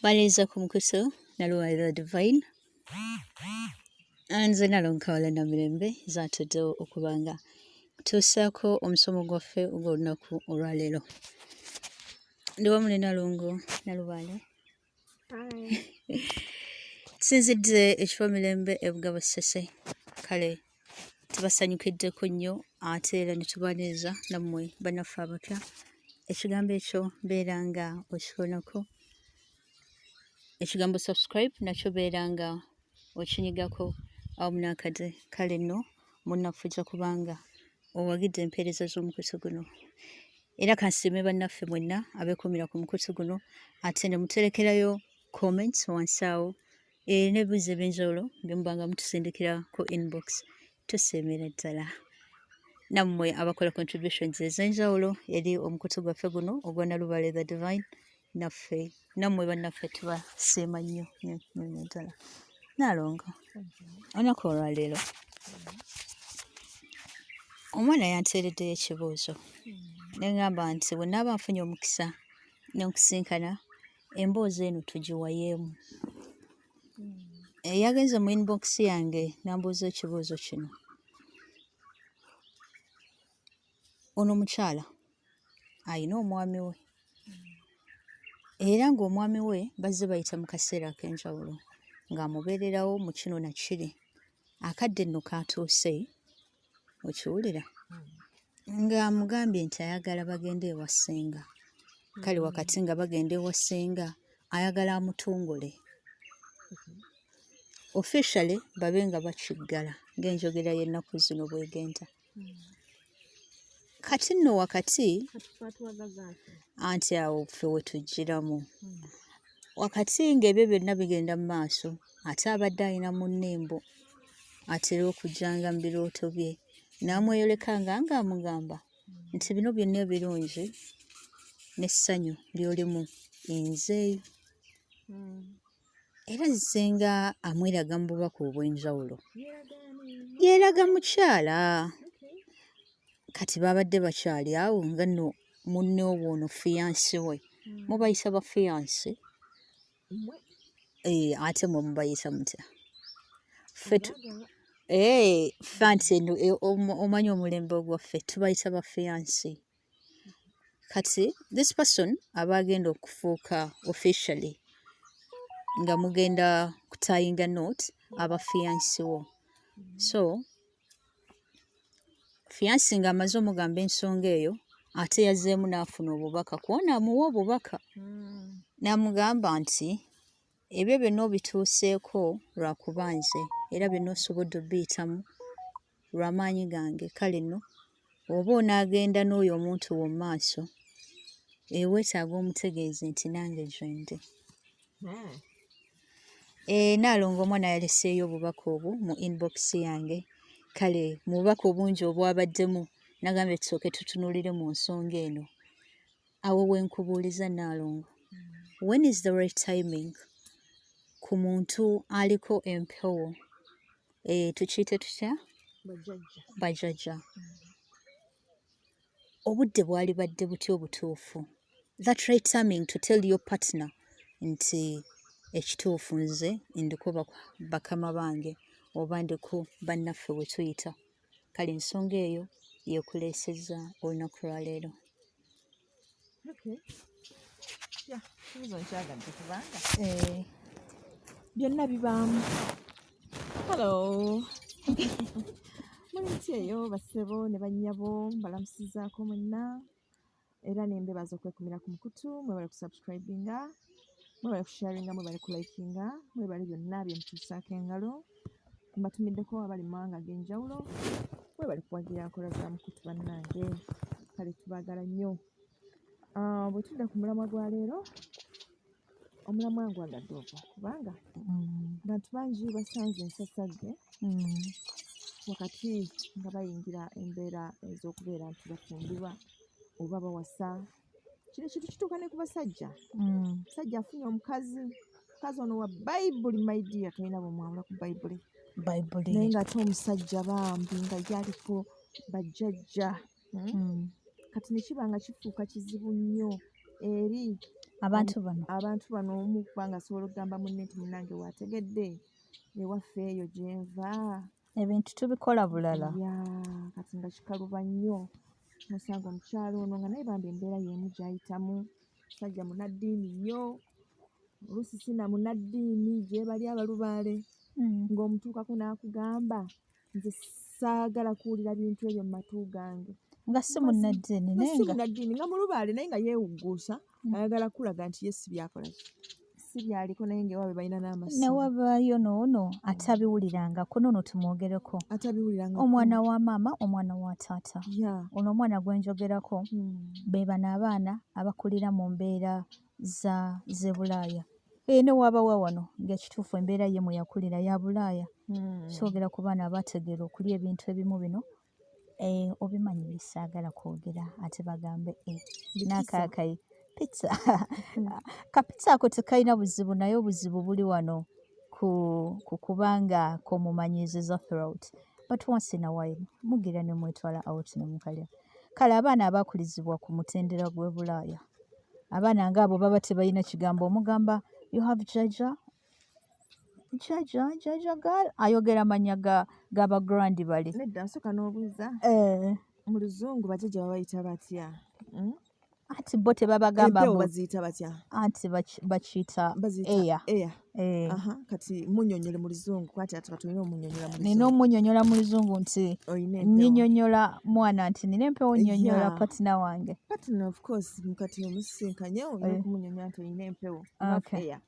Baleeza ku mukutu Naluwalira Divine. Nze Nalongo Kawala Namirembe zaatuddewo okuba nga tuusaako omusomo gwaffe ogw'olunaku olwaleero. Ndi wamu ne Nalongo Nalubaale. Tusinzidde ekifo Mirembe e Bugabo Ssese. Kale tubasanyukiddeko nnyo ate era ne tubaaniriza nammwe bannaffe abapya. Ekigambo ekyo beera nga okikonako. Ekigambo subscribe nakyo beera nga okinyigako awamu n'akade. Kale nno munnaffe ojja kubanga owagidde empeereza z'omukutu guno. Era kansiime bannaffe mwenna abeekuumira ku mukutu guno ate ne muterekerayo comments wansi awo n'ebibuuzo eby'enjawulo bye muba nga mutusindikira ku inbox. Tusiimira ddala nammwe abakola contributions ez'enjawulo eri omukutu gwaffe guno ogwa Nalubaale the Divine. Naffe nammwe bannaffe tubasiima nnyo nnyo nnyo nnyo ddala. Nnaalongo, olunaku olwaleero omwana yanteereddeyo ekibuuzo ne ŋŋamba nti bwe nnaaba nfunye omukisa ne nkusinkana emboozi eno tugiwayeemu. Yagenze mu inbox yange n'ambuuza ekibuuzo kino. Ono omukyala alina omwami we era ng'omwami we bazze bayita mu kaseera ak'enjawulo ng'amubeererawo mu kino na kiri. Akadde nno kaatuuse, okiwulira, ng'amugambye nti ayagala bagende ewa ssenga. Kale wakati nga bagenda ewa ssenga ayagala amutongole. Officially babe nga bakiggala ng'enjogera y'ennaku zino bw'egenda. Kati nno wakati anti awo ffe we tujjiramu. Wakati ng'ebyo byonna bigenda mu maaso ate abadde alina munne mbu atera okujjanga mu birooto bye n'amweyoleka nga ng'amugamba nti bino byonna ebirungi n'essanyu ly'olimu nze. Era Ssenga amweraga mu bubaka obw'enjawulo. Yeeraga mukyala. Kati baabadde bakyali awo nga nno munne owo ono fiyansi we. Mubayisa ba fiyansi? Eh, ate mwe mubayisa mutya? Ffe eh, ffe anti eno eh, omanyi omulembe ogwaffe tubayisa ba fiyansi. Kati this person aba agenda okufuuka officially nga mugenda kutayinga note aba fiyansi wo. So fiyansi ng'amaze omugamba ensonga eyo ate yazzeemu n'afuna obubaka kwona amuwa obubaka n'amugamba nti ebyo byonna obituuseeko lwakuba nze era byonna osobodde obiyitamu lwa maanyi gange kale nno oba onaagenda n'oyo omuntu wo mu maaso weetaaga omutegeeze nti nange gyendi. Nnaalongo omwana yaleseeyo obubaka obwo mu inbox yange kale mu bubaka obungi obwabaddemu nagambye tusooke tutunuulire mu nsonga eno. Awo we nkubuuliza Nnaalongo, when is the right timing ku muntu aliko empewo tukiyite tutya? Bajjajja. Obudde bwalibadde butya obutuufu? That right timing to tell your partner nti ekituufu nze ndiko bakama bange oba ndiko bannaffe we tuyita. Kale ensonga eyo y'ekuleesezza olunaku lwa leero. Okay. Yeah, ekibuuzo nkyagadde kubanga byonna bibaamu. Hello. Muli mutya eyo bassebo ne bannyabo mbalamusizaako mwenna era ne mbeebaza okwekumira ku mukutu mwebale kusubscribinga mwebale kusharinga mwebale kulikinga mwebale byonna bye mutuusaako engalo mbatumiddeko abali mu mawanga ag'enjawulo mwebale kuwagira nkola za mukutu bannange kale tubaagala nnyo. Bwe tudda ku mulamwa gwa leero omulamwa ngwagadde ogwo kubanga bantu bangi basanze ensasagge wakati nga bayingira embeera ez'okubeera nti bafumbirwa oba bawasa. Kino ekintu kituuka ne ku basajja. Omusajja afunye omukazi, omukazi ono wa Bayibuli my dear tolina bw'omwawula ku Bayibuli. Bayibuli. Naye ng'ate omusajja bambi nga ye aliko bajjajja. Kati ne kiba nga kifuuka kizibu nnyo eri Abantu bano. Abantu bano omu kubanga asobola okugamba munne nti munnange waategedde ewaffe eyo gyenva ebintu tubikola bulala. Yeah, kati nga kikaluba nnyo nosanga omukyalo ono nga naye bambi embeera y'emu gy'ayitamu, musajja munnaddiini nnyo, oluusi si na munnaddiini gyebali abalubaale, ng'omutuukako n'akugamba nze saagala kuwulira bintu ebyo mu matu gange. Nga si munnaddiini nga naye si nga munnaddiini, nga mulubaale naye nga yeewugguusa, ayagala kulaga nti ye si byakola ki, si byaliko, naye ng'ewaabwe balina n'amasimu. Ne wabaayo n'ono atabiwulirangako, n'ono tumwogereko. Atabiwulirangako. Omwana wa maama, omwana wa taata. Ono omwana gwe njogerako, be bano abaana abakulira mu mbeera z'e Bulaaya. Ne waabawa wano ng'ekituufu embeera ye mwe yakulira ya Bulaaya. Twogera ku baana abategeera okulya ebintu ebimu bino. Obimanyi bye saagala kwogera ate bagambe n'akaakayi pizza. Kapizza ako tekalina buzibu, naye obuzibu buli wano ku kubanga k'omumanyiizizza throughout. But once in a while mugira ne mwetwala out ne mukalya. Kale abaana abaakulizibwa ku mutendera gw'e Bulaaya, abaana ng'abo baba tebalina kigambo. Omugamba you have jjajja, jjajja, jjajja girl, ayogera amannya g'aba grand bali. Nedda, nsooka n'obuuza mu Luzungu bajjajja babayita batya? Mm? Anti bo tebabagamba Empewo mbu baziyita batya? Anti bakiyita Baziyita air. Air. Eh. Aha, kati munnyonnyole mu Luzungu, kwati ati katulina omunnyonnyola mu Nina Luzungu. omunnyonnyola mu Luzungu nti Oyina empewo. nnyinyonnyola mwana nti nina empewo, nnyonnyola partner wange. Partner, of course, kati omusisinkanye olina okumunnyonnyola nti oyina empewo. You have air.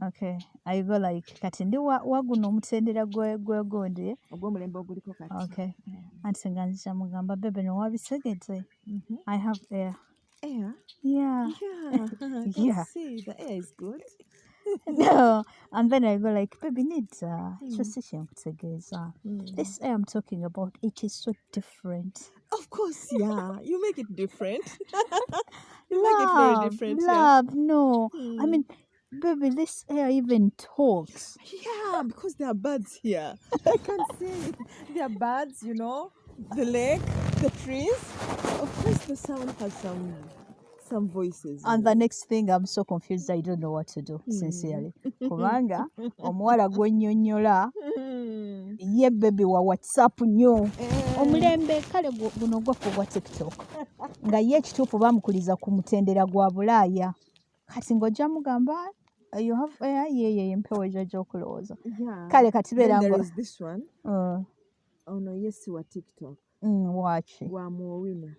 Okay. I go like kati ndi wa guno omutendera gwe gundi. Ogw'omulembe oguliko kati. Okay. Anti nga nzija mugamba babe no wabitegedde. I have air. Air? Yeah. Yeah. I can see the air is good. No. And then I go like, baby, nedda. Ekyo si kye nkutegeeza. This air I'm talking about, it is so different. Of course, yeah. You make it different. You make it very Love, different. Yeah. love, no. I mean, baby, this air even talks. Yeah, because there are birds here. I can see there are birds, the lake, the trees. Of course, the sound has some voices. And the next thing, I'm so confused, I don't know what to do, sincerely. Kubanga omuwala gwe nnyonnyola ye baby wa WhatsApp nnyo. Omulembe kale guno gwaffe ogwa TikTok. Nga ye ekituufu baamukuliza ku mutendera gwa Bulaaya. Kati ng'ojja mugamba you have air, ye ye empewo egyo gy'okulowooza. Kale kati beera Then there ngo is this one. Ono ye si wa TikTok. Waaki? Wa Muowina.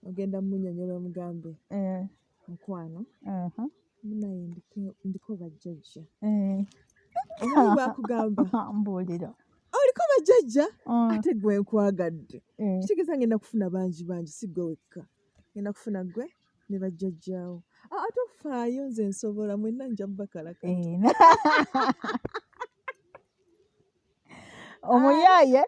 Ogenda mumunnyonnyola omugambe. Mukwano. Munaye ndiko bajjajja. Omanyi bw'akugamba? Mbuulira. Oliko bajjajja? Ate gwe nkwagadde. Kitegeeza ngenda kufuna bangi bangi, si ggwe wekka. Ngenda kufuna ggwe ne bajjajjaawo. Aa, tofaayo nze nsobola mwenna nja mubakalakata. Omuyaaye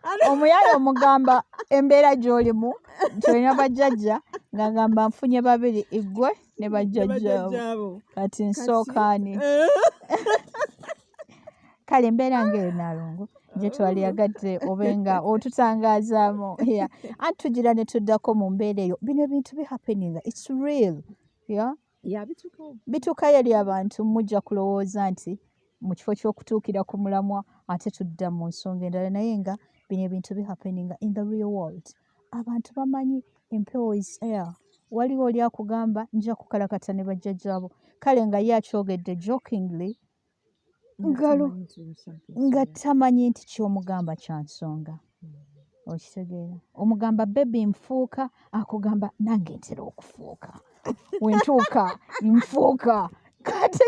omugamba embeera gy'olimu nti olina bajjajja, ng'agamba nfunye babiri, ggwe ne bajjajjaabo. Bajjajjaabo. Kati nsooka ani? Kale embeera ng'eyo Nalongo gye twaliyagadde obe nga otutangaazaamu. Yeah. Anti tugira ne tuddako mu mbeera eyo. Bino ebintu bihappeninga, it's real. Yeah? Yeah, bituukawo. Bituukayo eri abantu, mujja kulowooza nti mu kifo ky'okutuukira ku mulamwa ate tudda mu nsonga endala, naye nga bino ebintu bihappeninga in the real world. Abantu bamanyi empewo is air. Waliwo oli akugamba nja kukalakata ne bajjajjaabo. Kale nga ye akyogedde jokingly, nga tamanyi nti ky'omugamba kya nsonga. Okitegeera? Omugamba baby nfuuka, akugamba nange ntera okufuuka. Wentuuka nfuuka. Kati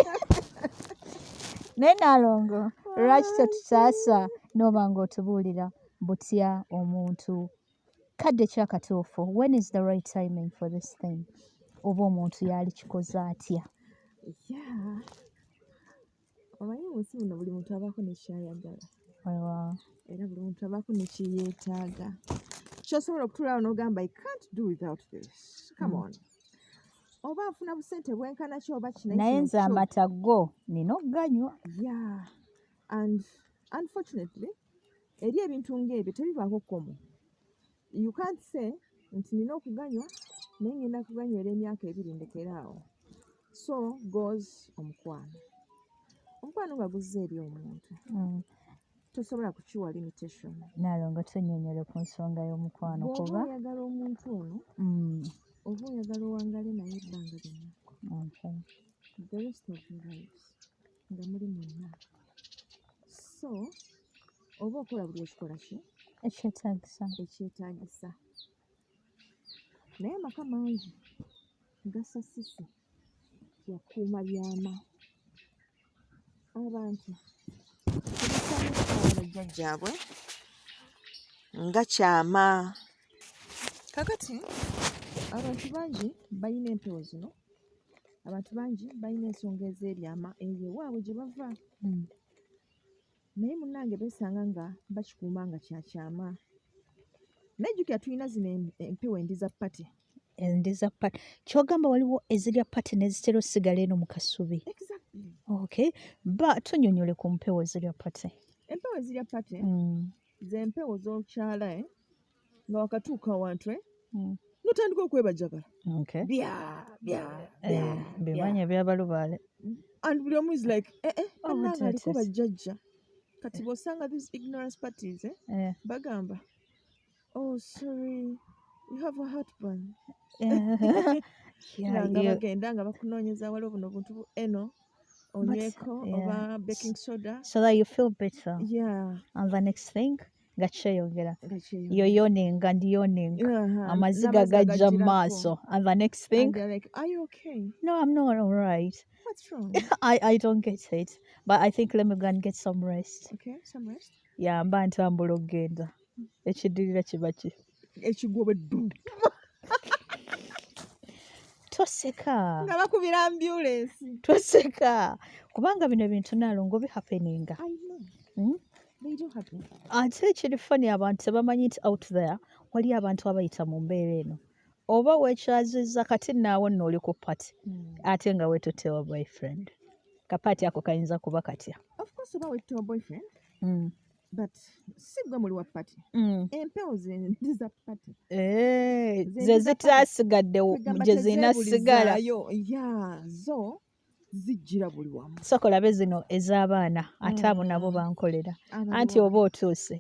naye Nalongo lwaki totutaasa n'oba ng'otubuulira butya omuntu kadde ki akatuufu, when is the right timing for this thing, oba omuntu yaalikikoze atya? Yeah. Omanyi mu nsi muno buli muntu abaako ne ky'ayagala. Weewaawo. Era buli muntu abaako ne kye yeetaaga. Ky'osobola okutuula awo n'ogamba I can't do without this. Come on. Oba nfuna busente bwenkana ki oba ki Naye kino nze kyo. Amata go nina okuganywa. Yeah. And unfortunately, eri ebintu ng'ebyo tebibaako kkomo. You can't say nti nina okuganywa naye ngenda kuganywera emyaka 2 ndekere awo. So goes omukwano. Omukwano nga guzze eri omuntu, tosobola kukiwa limitation. Nalongo, tunnyonnyole ku nsonga y'omukwano. Bw'oba Kuba oyagala omuntu ono, oba oyagala owangale naye ebbanga lyonna, the rest of your lives nga muli mwenna, so oba okola buli ekikola ki ekyetaagisa. Ekyetaagisa. Naye amaka mangi gasa sisi yakuuma byama. Abantu tebasaana kutwala bajjajjaabwe nga kyama. Kakati abantu bangi balina empewo zino, abantu bangi balina ensonga ez'ebyama eyo ewaabwe gye bava, naye munnange beesanga nga bakikuuma nga kyakyama. Naye jjukira tulina zino empewo endiza party. Endiza party, kyogamba waliwo ezirya party nezitera osigala eno mu kasubi? Exactly. Okay, ba tunnyonnyole ku mpewo ezirya party. Empewo ezirya party z'empewo z'okyala nga wakatuuka awantu n'otandika okwebajagala, bya bya bya. Bimanya byabalubaale. And buli omu is like, eh, eh, Oh, bannange aliko what is- bajjajja. Kati bw'osanga these ignorance parties, bagamba, "Oh, sorry, you have a heartburn." Nga bagenda nga bakunoonyeza waliwo buno obuntu bu eno onyweko oba baking soda so that you feel better. And the next thing nga kyeyongera. Nga kyeyongera. You're yawning and yawning, amaziga n'amaziga gajja mu gajjirako. maaso, and the next thing, And they're like, "Are you okay?" "No, I'm not all right. "What's wrong?" I don't get it, but I think let me go and get some rest." Okay, some rest. Yeah, mba ntambula okugenda, ekiddirira kiba ki? Ekigwobe ddu. Toseka. Nga bakubira ambulance. Toseka, kubanga bino ebintu, Nalongo, bihappeninga. I know. They do happen. Ate ekiri funny, abantu tebamanyi nti out there waliyo abantu abayita mu mbeera eno. Oba weekyazizza kati naawe nno oli ku party, ate nga weetutte wa boyfriend, kaparty ako kayinza kuba katya? Of course oba wettowa boyfriend, but si gwe muli wa party. Empewo zendi za party. Eh, Ze ze ndi za party. zitaasigadde Kwegamba gye zinasigala. tezeebuulizaayo. Ya, zo zijjira buli wamu. Sooka olabe zino ez'abaana, ate abo nabo bankolera. Anti oba otuuse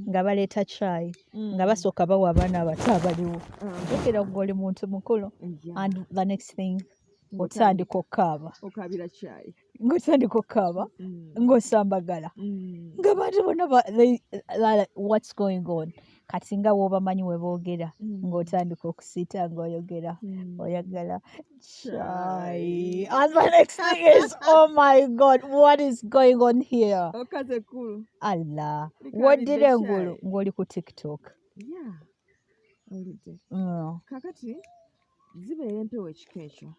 nga baleeta caayi, nga basooka bawa abaana abato abaliwo. Jjukira gwe oli muntu mukulu, and the next thing otandika okukaaba. Okaabira caayi. Ng'otandika okukaaba, ng'osambagala, ng'abantu bonna like, "What's going on?" Kati nga w'obamanyi we boogera, ng'otandika okusiita, ng'oyogera oyagala caayi, and the next thing is, "Oh my God, what is going on here?" Okaze ekkulu. Allah. Likaabidde Woddira engulu caayi. Ng'oli ku TikTok. Ya, owulidde. Kakati zibeera empewo ekika ekyo,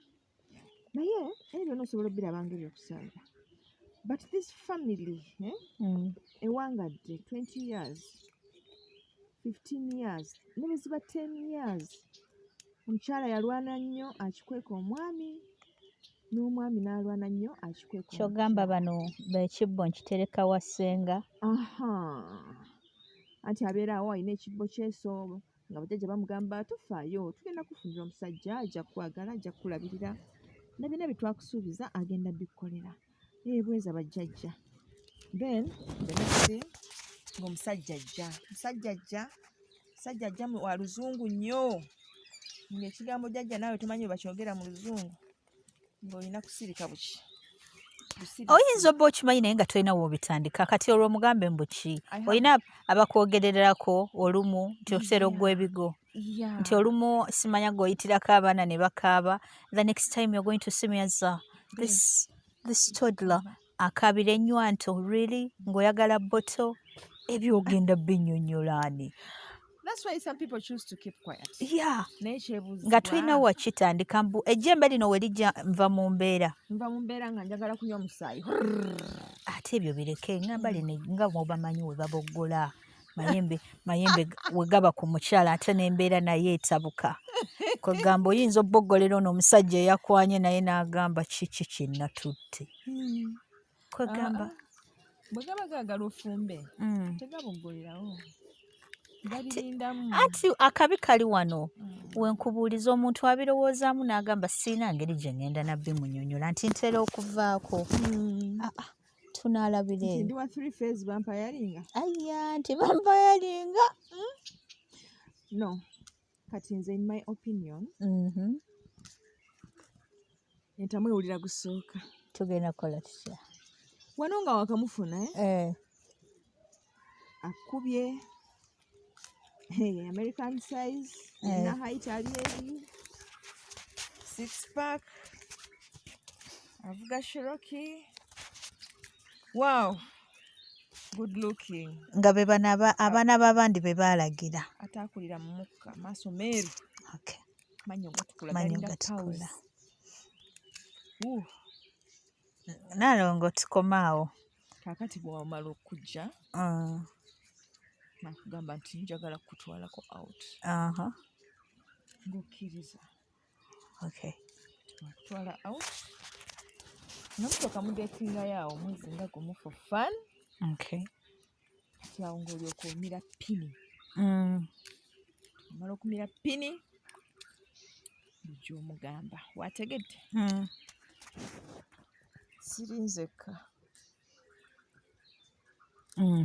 naye ebyo byonna osobola obiraba nga ebyokusaaga, but this family, eh, ewangadde 20 years, 15 years, ne bwe ziba 10 years, omukyala yalwana nnyo akikweka omwami, n'omwami n'alwana nnyo akikweka Kyogamba omukyala. Bano bekibbo nkitereka wa ssenga. Aha, anti abeera awo alina ekibbo kyeso nga bajjajja bamugamba, "Tofaayo, tugenda kufunira omusajja ajja kukwagala, ajja kukulabirira, na byonna bye twakusuubiza agenda bikukolera." Ebweza bajjajja. Then the next thing ng'omusajja ajja, musajja ajja, musajja ajja wa luzungu nnyo, ng'ekigambo jjajja naawe tomanyi bwe bakyogera mu luzungu, ng'olina kusirika buki busirisi. Oyinza obba okimanyi naye nga tolina woobitandika. Kati olwo omugambe mbu ki? Olina abakwogererako olumu nti otera oggwa ebigo, nti olumu simanya gweoyitirako abaana ne bakaaba. The next time you're going to see me as this toddler akaabira ennywanto, really, ng'oyagala bottle. Ebyo ogenda binnyonnyola ani? That's why some people choose to keep quiet. Naye kyebuuzibwa, Nga tulina wakitandika mbu ejjembe lino we lijja nva mu mbeera. Nva mu mbeera nga njagala kunywa musaayi. Ate ebyo bireke, ngamba lino nga bw'obamanyi we baboggola mayembe, mayembe we gaba ku mukyala, ate n'embeera naye etabuka. Kwegamba oyinza oboggolera ono omusajja eyakwanye naye n'agamba, "Kiki kyenatutte?" Kwegamba Ah, ah. Bwe gaba gaagala ofumbe, tegaboggolerawo. Babirindamu. Anti akabi kali wano. Wenkubuuliza omuntu abirowoozaamu n'agamba sirina ngeri gye ŋŋenda nabbi munyonyola nti ntera okuvaako. Ah, ah, tunaalabira Nti eyo. Ndi wa three phase, bampayalinga. Aya, nti bampayalinga. No, kati nze in my opinion, entamu ewulira gusooka. Tugenda kukola tutya? Wano nga wakamufuna, eh? Eh, Akubye. Hey, American size. Eh. Alina height, ali eri six pack, avuga Cherokee. Wow, good looking. Nga be bano abaana b'abandi be baalagira. Ataakulira mu mukka, maaso meeru, mannyo gatukula, Mannyo galinga gatukula. cows. Ooh, Naalongo, tukomaawo. Kaakati bw'omala okujja nakugamba nti njagala kukutwalako out, ng'okkiriza. Nakutwala out nomutoka mudetingayo awo omwezi nga gumu for fun. Kati awo ng'olyoka omira pini. Omala okumira pini, ojja omugamba wategedde. Siri nzekka.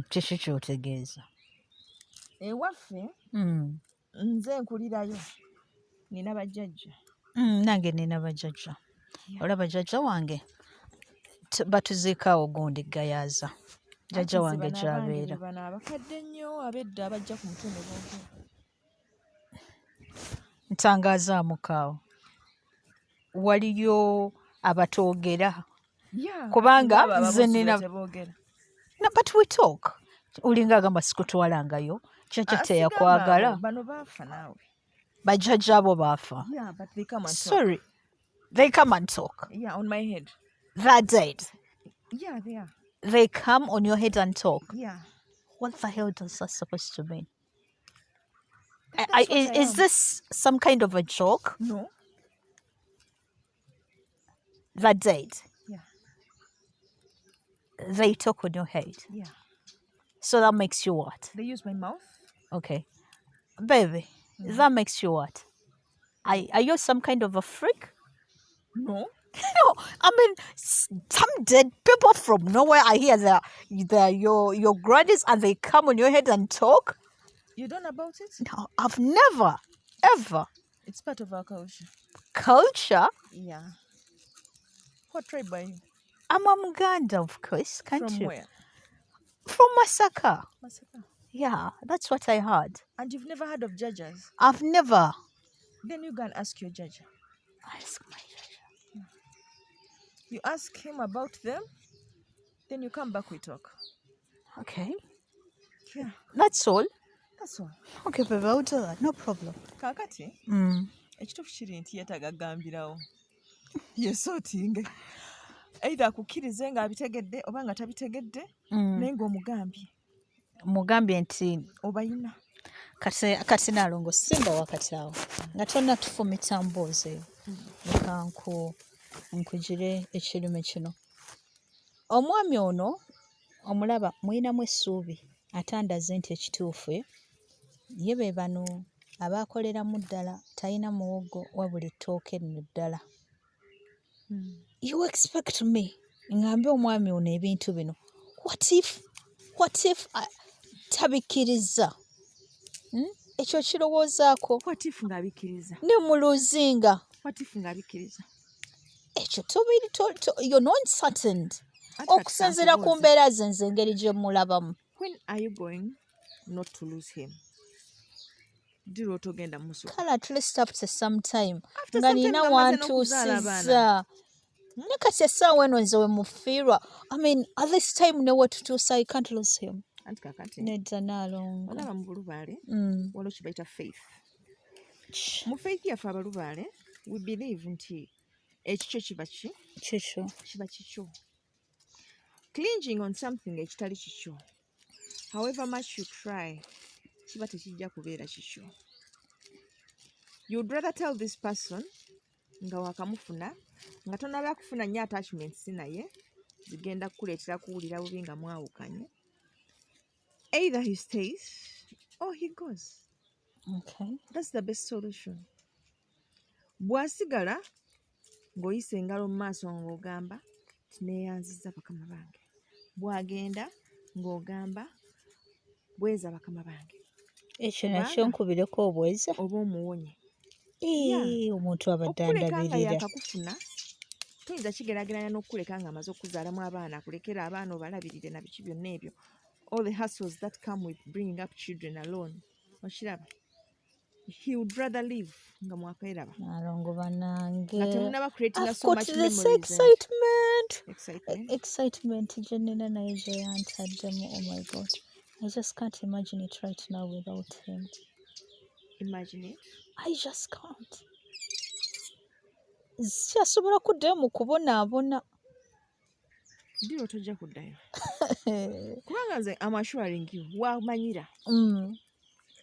Kiki kyotegeeza? Ewaffe nze nkulirayo, nina bajjajja. Nange nina bajjajja. Olaba jjajja wange batuziikaawo gundi Gayaaza, jjajja Anti nze wange bano abange gy'abeera. be bano abakadde ennyo ab'edda abajja ku mutwe ne boogera. Ntangaazaamuko awo, waliyo abatoogera? Yeah, Kubanga kati ng'abo nze ababuuzi nina teboogera. No, but we talk. Olinga agamba sikutwalangayo, jjajja Ah, teyakwagala. sigamba abo, bano baafa naawe. Bajjajja abo baafa? Yeah, but they come and talk. Sorry, they come and talk? Yeah, on my head. They're dead? Yeah, they are. They come on your head and talk? Yeah. What the hell does that supposed to mean? That's what Is, I is am. this some kind of a joke? No. They're dead? Yeah. They talk on your head? Yeah. So that makes you what? They use my mouth. Okay, baby, that makes you what? Are you some kind of a freak? No. No, I mean, some dead people from nowhere. I hear they're your grannies and they come on your head and talk. You don't know about it? No, I've never, ever. It's part of our culture. Culture? Yeah. What tribe are you? I'm a Muganda, of course. Can't From you? where? From Masaka. Masaka. Yeah, that's what I heard. And you've never heard of judges? I've never. Then you go and ask your judge. Ask my judge. You ask him about them, then you come back, we talk. Okay. Yeah, That's all. that's all. Okay, baby, I'll do that. No problem. Kaakati ekituufu kiri nti yeetaaga kugambirawo yesootinge, either akukkirize ng'abitegedde oba nga tabitegedde, naye ng'omugambye. Mugambye nti obayina. Kati Naalongo, simba wakati awo nga tonnatufumita mboozi eyo, leka nkugire ekirime kino. Omwami ono omulaba mulinamu essuubi, ate andaze nti ekituufu ye be bano abaakoleramu ddala, talina muwogo wabula ettooke nno ddala. You expect me ŋŋambe omwami ono ebintu bino? What if tabikkiriza? Ekyo kirowoozaako? What if ng'abikkiriza? Ne muluzinga. What if ng'abikkiriza? Ekyo tobiri you're not certain. Anti kati Okusinziira ku kankubuuze. mbeera ze, nze engeri gye mulabamu. When are you going not to lose him? Ddi lw'otogenda musuka? Kale at least after some time. After Nga some time nina nga mmaze n'okuzaala abaana. wantuusizza, ne kati essaawa eno nze we mufiirwa, I mean, at this time ne wetutuusa, I can't lose him. Anti kakati Nedda, Naalongo. olaba mu bulubaale waliwo kye bayita faith. Mu faith yaffe abalubaale, we believe nti ekikyo kiba ki Kikyo. Kiba kikyo. Clinging on something ekitali kikyo, however much you try, kiba tekijja kubeera kikyo. You'd rather tell this person nga wakamufuna, nga tonaba kufuna nnyo attachments naye zigenda kukuleetera kuwulira bubi nga mwawukanye. Either he stays Oh, he goes. Okay. That's the best solution. Bw'asigala ng'oyisa engalo mu maaso ng'ogamba tineeyanziza bakama bange, bw'agenda ng'ogamba bweza bakama bange. Ekyo nakyo nkubireko obweza oba omuwonye. Omuntu abadde Okuleka nga andabirira. Yakakufuna toyinza kigeraageranya n'okukuleka ng'amaze okuzaalamu abaana, akulekera abaana obalabirire na biki byonna ebyo, all the hassles that come with bringing up children alone. Okiraba, he would rather live nga mwakeraba. Nalongo banange, nga temunaba creating I've so got much this memories and excitement. Excitement. Excitement gye nnina naye gye yantaddemu. Oh my God, I just can't imagine it right now without him. Imagine it. I just can't. Sikyasobola kuddayo mu kubonaabona. Diro tojja kuddayo kubanga nze am assuring you wamanyira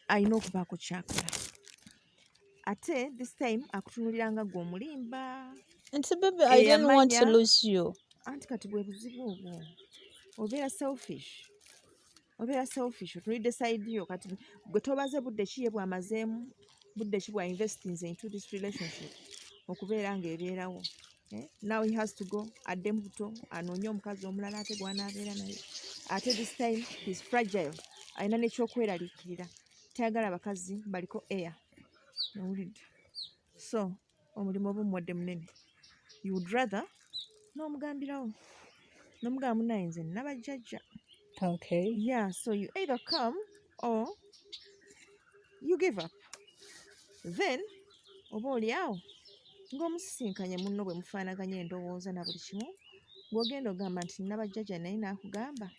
alina okubaako kyakola, ate this time akutunulira nga gwe omulimba. Nti baby, I don't want to Eyamanya. lose you. Anti kati bwe buzibu obwo, obeera selfish, obeera selfish, otunulidde side yo. Kati gwe tobaze budde ki ye bw'amazeemu, budde ki bwa investinze into this relationship okubeera ng'ebeerawo. Eh? Now he has to go adde mu buto anoonye omukazi omulala ate gw'anaabeera naye. Ate this time he's fragile, alina n'ekyokweraliikirira, tayagala bakazi baliko air. Owulidde? So omulimu oba omuwadde munene. You would rather n'omugambirawo, n'omugamba, "Munaye, nze nabajjajja." Yeah, so you either come or you give up. Then oba oli awo ng'omusisinkanye munno bwe mufaanaganya endowooza na buli kimu, ng'ogenda ogamba nti nabajjajja, naye n'akugamba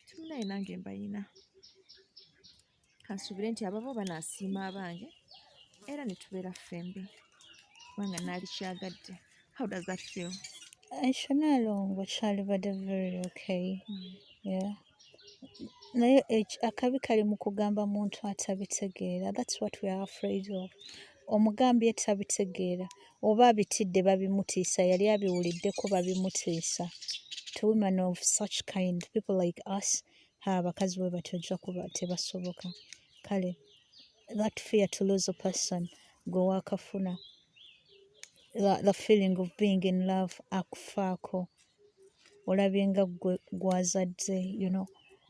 nti munaye nange mbayina, kansuubire nti ababo banaasiima abange era ne tubeera ffembi kubanga naalikyagadde. How does that feel? Ekyo Nalongo kyalibadde very okay, yeah. Naye akabi kali mu kugamba muntu atabitegeera. That's what we are afraid of. Omugambye tabitegeera oba abitidde babimutiisa, yali abiwuliddeko babimutiisa. To women of such kind, people like us, abakazi bwe batyo ojja kuba tebasoboka. Kale that fear to lose a person gwe waakafuna, the feeling of being in love, akufaako, olabye nga ggwe gw'azadde,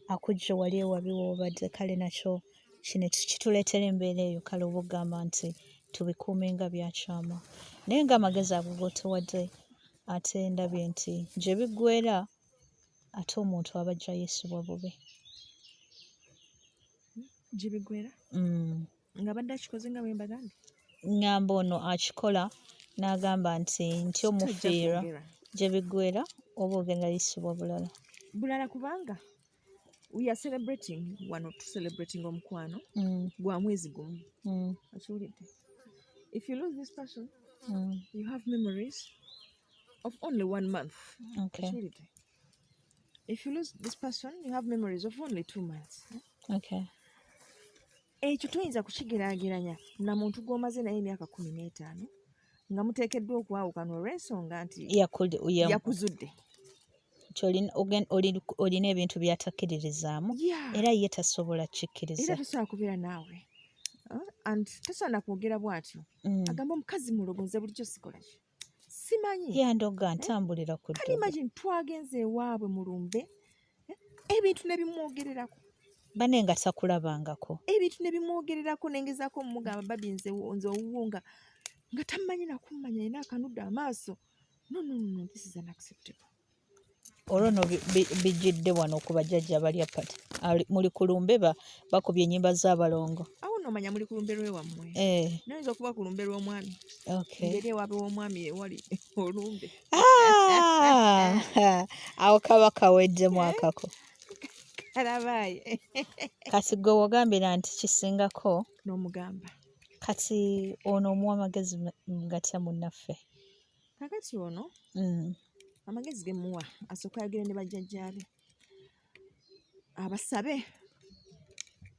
akujja wali ewabi w'obadde. Kale nakyo kino kituleetera embeera eyo. Kale oba ogamba nti tubikuume nga byakyama, naye ng'amagezi ago g'otuwadde, ate ndabye nti gye biggweera ate omuntu aba ajja yeesibwa bubi. Gye biggweera? Mm. Nga badde akikoze nga bwe mbagambye. Ŋŋamba ono akikola n'agamba nti omufiirwa. Kwogera. Gye biggweera oba ogenda yisibwa bulala. Bulala, kubanga we are celebrating wano, tu celebrating omukwano gwa mwezi gumu. Okiwulidde? If you lose this person, you have memories of only one month. Okiwulidde? If you lose this person, you have memories of only 2 months, eh? Okay. Ekyo toyinza kukigeraageranya na muntu gw'omaze naye emyaka 15 nga muteekeddwa okwawukana olw'ensonga nti yakuzudde. Nti olina ebintu by'atakkiririzaamu era ye tasobola Era kikkiriza. Tosobola kubeera naawe. And tosobola kwogera bw'atyo. Agamba omukazi mulogo, nze bulijjo sikola ki, simanyi. Yandoga ntambulira ku Can ddogo. imagine, twagenze ewaabwe mu lumbe, eh, ebintu ne bimwogererako. Banne nga takulabangako. Ebintu ne bimwogererako, nengezaako omugamba, "Babi, nze owuwo," nga tamanyi nakummanya, yina akanudde amaaso. No, no, no, no, this is unacceptable. Olwo nno bijjidde wano ku bajjajja abalya pati. Muli ku lumbe bakubye ennyimba z'abalongo. Awo nno omanya muli ku lumbe lw'ewammwe. Eh, Noyinza okuba ku lumbe lw'omwami, ngeri ewaabwe w'omwami ewali olumbe. Ah! Awo kaba kaweddemu akako. Kalabaaye. Kati gwe wogambira nti kisingako. N'omugamba. Kati ono omuwa amagezi gatya munnaffe? Kakati ono amagezi ge muwa, asooka ayogere ne bajjajjaabe, abasabe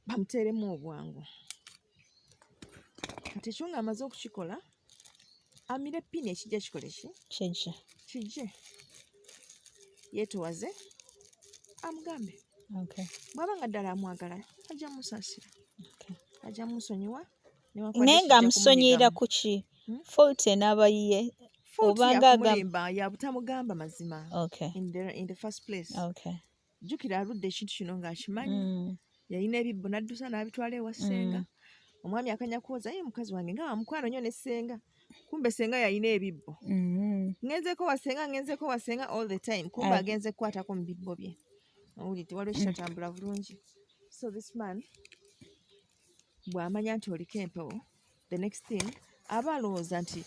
bamuteeremu obwangu. Kati ekyo ng'amaze okukikola, amire ppini, ekijja kikole ki? Kijja. Kijje, yeetowaze, amugambe. Bw'aba nga ddala amwagala, ajja musaasira. Ajja munsonyiwa newankubadde Naye kijja ng'amusonyiyira kumunyigamu. ku ki? Hmm? Fault enaaba yiye Fault obanga agamba yakumulimba, ya butamugamba mazima in the first place. Jjukira aludde ekintu kino ng'akimanyi. Yalina ebibbo n'addusa n'abitwala ewa ssenga. Omwami akanya kwoza, ye mukazi wange nga wamukwano nnyo ne ssenga, kumbe ssenga yalina ebibbo. Ngenzeeko wa ssenga, ngenzeeko wa ssenga all the time, kumbe Ah. agenze kukwatako mu bibbo bye. Owulidde, waliwo kitatambula bulungi. So this man bw'amanya nti oliko empewo, the next thing aba alowooza nti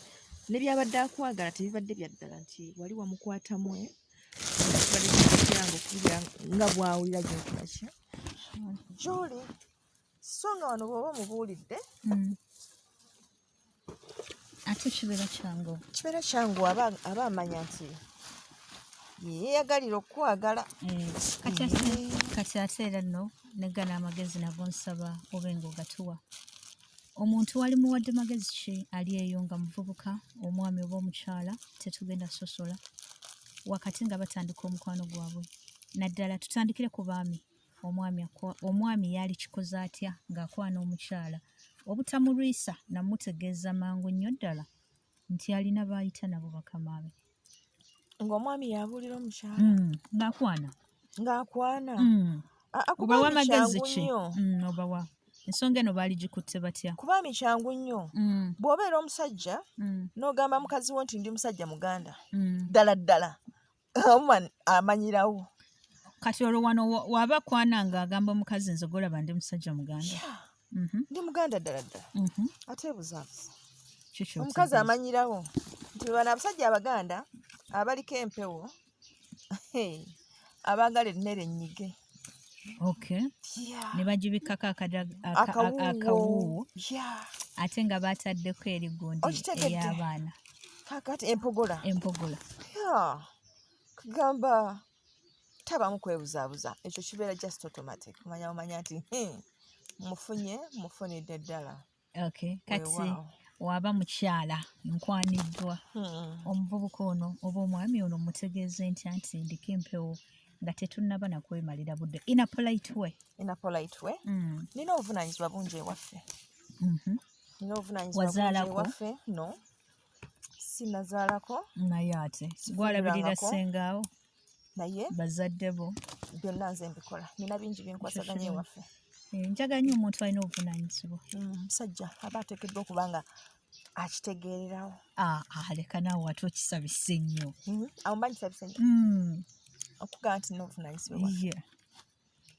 ne byabadde akwagala tebibadde bya ddala, nti wali wamukwatamu, eh, kibadde kimuleetera nga okuwulira nga bw'awulira gy'okola ki gy'oli. So nga wano bw'oba omubuulidde, Ate kibeera kyangu. Kibeera kyangu, aba amanya nti yeeyagalira okukwagala. Eh, kati ate era nno negana amagezi nago nsaba obe ng'ogatuwa. Omuntu wali muwadde magezi ki ali eyo nga muvubuka, omwami oba omukyala, tetugenda sosola, wakati nga batandika omukwano gwabwe? Naddala tutandikire ku baami. Omwami yali kikoze atya ng'akwana omukyala obutamulwisa namutegeeza mangu nnyo ddala nti alina baayita nabo bakama be? Ng'omwami yabuulira omukyala? Ng'akwana. Ng'akwana. Obawa Kubaami magezi kyangu ki? nnyo. Obawa ensonga eno baali gikutte batya? Kubaami kyangu nnyo. Bw'obeera omusajja n'ogamba mukazi wo nti ndi musajja muganda ddala ddala, woman amanyirawo. Kati olwo wano waba kwana ng'agamba omukazi, nze golaba ndi musajja muganda. Yeah, ndi muganda ddala ddala, ate ebuzaabuza. Kiki Omukazi otegeeza? amanyirawo nti bano abasajja abaganda abaliko empewo, hey, abaagala emmere ennyige. Ne bagibikkako akawuuwo. Akawuuwo. Ate nga bataddeko eri gundi Okitegedde? ey'abaana. Kakati empogola. Empogola. Yeah. Kugamba tabamu kwebuzaabuza, ekyo kibeera just automatic. Omanya omanya nti, mufunye, mufunidde ddala. Okay, kati Weewaawo. waba mukyala nkwaniddwa, omuvubuka ono oba omwami ono mutegeeze ntya nti ndiko empewo nga tetunnaba nakwemalira budde, in a polite way? In a polite way, nina obuvunaanyizibwa bungi ewaffe. Nina obuvunaanyizibwa bungi Wazaalako? ewaffe. No, sinazaalako. Naye ate gwalabirira Sifumbirwangako. ssengaawo, Naye bazadde bo. byonna nze mbikola, nina bingi byenkwasaganya Ekyo ewaffe. Eh, njagala nnyo omuntu alina obuvunaanyizibwa. Musajja aba ateekeddwa okuba nga akitegeererawo. Ah, ah, leka naawe ate okisabise nnyo. Awo mba nkisabise nnyo okugamba nti nina obuvunaanyizibwa ewaffe. Yeah.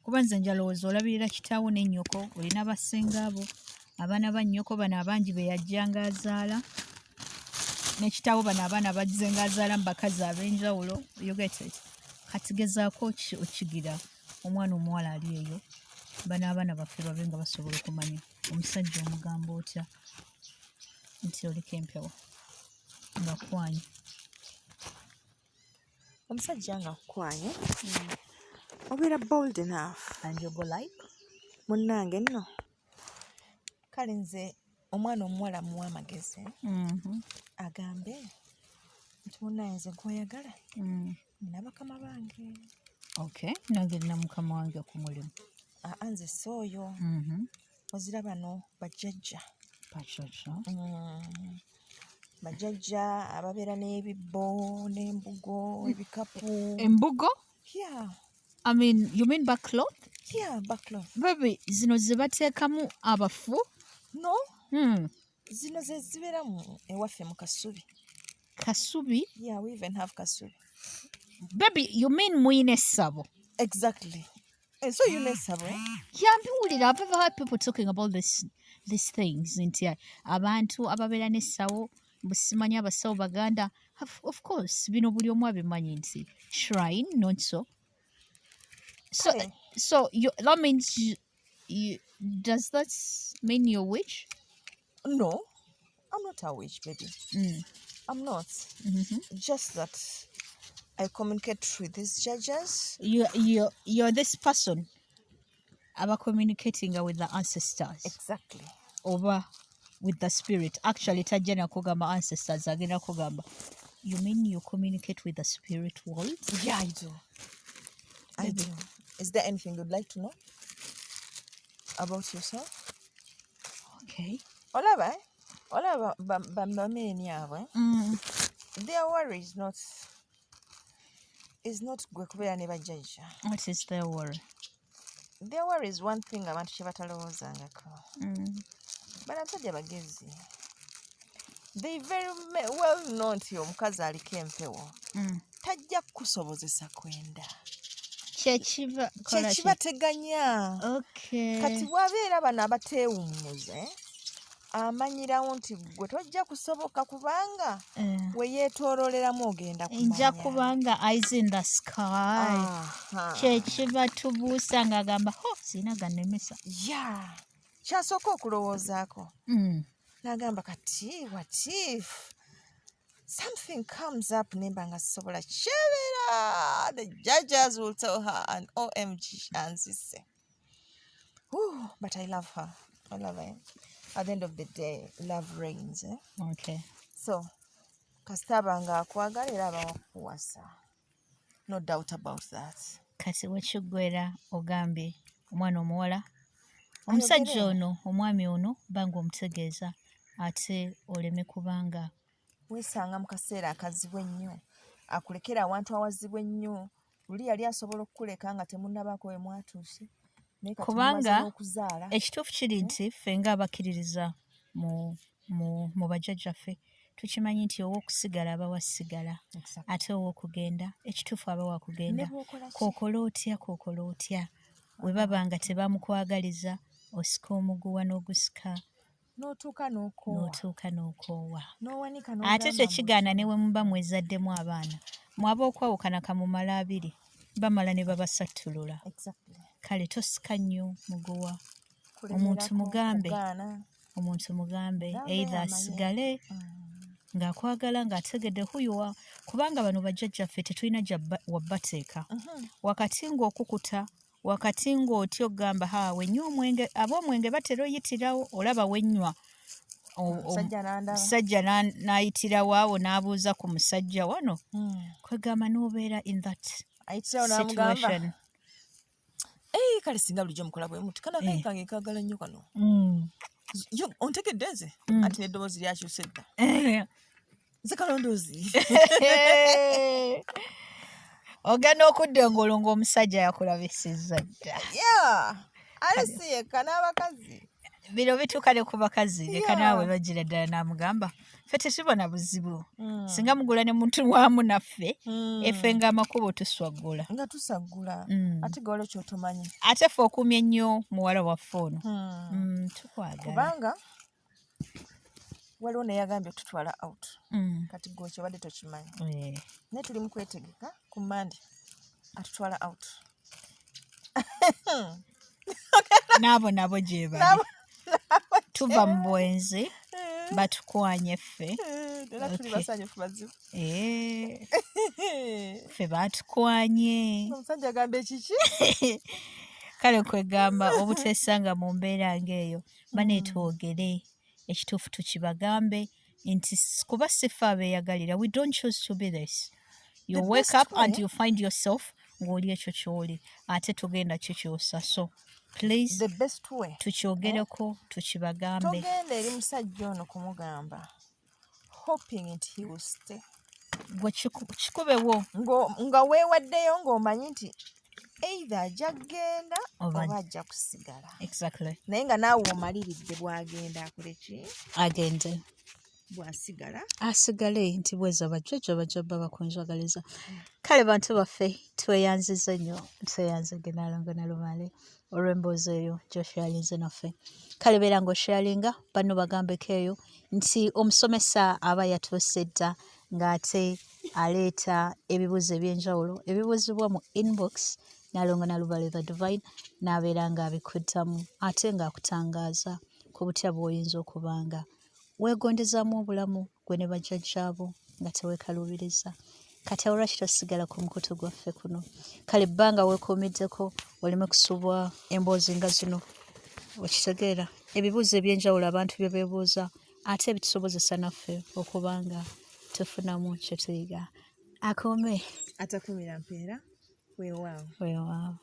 Kuba nze njalowooza olabirira kitaawo n'ennyoko, olina bassenga abo, abaana ba nnyoko bano abangi be yajjanga azaala, ne kitaawo bano abaana bazze nga azaala mu bakazi ab'enjawulo. You get it? Kati gezaako okigira omwana omuwala ali eyo, bano abaana baffe babe nga basobola okumanya omusajja omugamba otya nti oliko empewo nga kwanye. Omusajja nga kukwanye, obeera bold enough. And you go like, Munnange nno, kale nze omwana omuwala muwa amagezi agambe nti munnange nze gw'oyagala, nina bakama bange. Okay, nange nina mukama wange ku mulimu. Aa, nze si oyo. Ozira bano bajjajja. Pachocho. Bajjajja ababeera n'ebibbo n'embugo, ebikapu. Embugo? Yeah. I mean, you mean backcloth? Yeah, backcloth. Baby, zino ze bateekamu abafu? No. Zino ze zibeera mu ewaffe mu Kasubi. Kasubi? Yeah, we even have Kasubi. Baby, you mean muyina essabo? Exactly. Eh, so you know essabo, eh? Yeah, mbiwulira. I've ever heard people talking about these things nti abantu ababeera n'essawo busimanyi abasawo baganda. Of course, bino buli omu abimanyi nti shrine, not so. So, Kale. so you, that means you, does that mean you're witch? No, I'm not a witch, baby. I'm not. Just that I communicate with these judges. You're this person aba communicating with the ancestors. Exactly. Oba with the spirit. Actually, tajja nakugamba ancestors, agenda kugamba, you mean you communicate with the spirit world? Yeah, I do. I Baby. do. Is there anything you'd like to know about yourself? Okay. Olaba, eh? Olaba bamameeni abo, eh? Their worry is not gwe kubeera ne bajjajja. What is their worry? Their worry is one thing abantu kye batalowoozangako. Bano abasajja bagezi, they very well know nti omukazi aliko empewo tajja kukusobozesa kwenda. Kyekiba kola ki? Kyekibateganya. Kati bw'abeera bano abateewummuze, eh, amanyirawo nti gwe tojja kusoboka kubanga we yeetoolooleramu ogenda Nja kumanya. Kubanga eyes in the sky. Kyekiba tubuusa ng'agamba ho siina gannemesa. Ya, kyasooka okulowoozaako n'agamba kati what if something comes up nemba nga sisobola kyebera, the judges will tell her and OMG anzise. Whew, but I love her, I love her. At the end of the day, love reigns, eh? Okay. So kasita aba nga akwagala era aba wakuwasa, no doubt about that. Kati wekiggwera ogambye omwana omuwala omusajja Ayogere. ono omwami ono banga omutegeeza ate oleme kubanga Weesanga mu kaseera akazibu ennyo akulekera awantu awazibu ennyo. Luli yali asobola okukuleka nga temunnabaako we mwatuuse, naye kati Kubanga mumaze n'okuzaala. Ekituufu kiri nti ffe ng'abakkiririza mu bajjajjaffe tukimanyi nti ow'okusigala aba wasigala, ate ow'okugenda ekituufu aba wakugenda. Ne bw'okola ki? Kookola otya, kookola otya, bwe baba nga tebamukwagaliza osika omuguwa n'ogusika n'otuuka n'okoowa. N'otuuka n'okoowa. N'owanika Ate n'ogamba tekigaana ne bwe muba mwezaddemu abaana mwaba okwawukana kamumala abiri bamala ne babasattulula. Kale tosika nnyo muguwa omuntu. Kulemerako, Mugambe. kugaana. Omuntu mugambe Mugambe either amanye. asigale ng'akwagala ng'ategedde huyuwa kubanga bano bajjajjaffe tetulina gya wabbateeka wakati ng'okukuta wakati ng'otya okugamba ha wenywa omwenge ab'omwenge batera oyitirawo olaba wenywa Omusajja n'andaba. Omusajja n'ayitirawo awo n'abuuza ku musajja wano kwegamba n'obeera in that Ayitirawo n'amugamba, situation. "Ei, kale singa bulijjo mukola bwe muti kano akayi Eh. kange kaagala nnyo kano." Yo, ontegedde nze anti n'eddoboozi lyakyuse dda, nze kalondoozi. Ogenda okudda engolo ng'omusajja yakulabisizza dda. Yeah, ate si yekka, n'abakazi. Bino bituuka ne ku bakazi leka naawe bagira ddala n'amugamba ffe tetubona buzibu singa mugula ne muntu waamu naffe effe ng'amakubo tuswaggula. Nga tusaggula. Ate ge waliwo kyotomanyi. Ate ffe okuumye nnyo muwala waffe ono. Tukwagala. Kubanga waliwo neyagambye otutwala out. Kati gwe kyobadde tokimanyi. Naye tuli mu kwetegeka ku Mande atutwala out. N'abo nabo gye bali tuva mu bwenzi batukwanye ffe. Era tuli basanyufu bazibu. Ffe batukwanye. Omusajja agamba ekiki? Kale kwegamba obuteesanga mu mbeera ng'eyo baneetwogere ekituufu tukibagambe nti kuba si ffe abeeyagalira, we don't choose to be this. You The wake best up and way- you find yourself ng'oli ekyo ky'oli ate tugenda kikyusa, so please The best way, tukyogereko tukibagambe. Togenda eri musajja ono kumugamba hoping nti he will stay. Gwe kikubewo. Nga weewaddeyo ng'omanyi nti either ajja kgenda oba ajja kusigala, naye nga naawe omaliridde bw'agenda akole ki? Agende. Bw'asigala. Asigale nti bweza bajjajja bajja bba bakunjagaliza. Kale bantu baffe tweyanziza nnyo, tweyanzege Nalongo Nalumale olw'emboozi eyo gy'osharinze naffe. Kale beera ng'osharinga banno bagambeko eyo nti omusomesa aba yatuuse dda ng'ate aleeta ebibuuzo ebyenjawulo ebibuuzibwa mu inbox Nalongo Nalubale the Divine n'abeera ng'abikuddamu ate ng'akutangaaza ku butya bw'oyinza okuba nga weegondezaamu obulamu gwe ne bajjajjaabo nga teweekaluubiriza. Kati awo lwaki tosigala ku mukutu gwaffe kuno? Kale bbanga weekuumiddeko oleme kusubwa emboozi nga zino okitegeera ebibuuzo ebyenjawulo abantu bye beebuuza ate ebitusobozesa naffe okuba nga tufunamu kye tuyiga. Akuume Atakuumira mpeera, weewaawo. Weewaawo.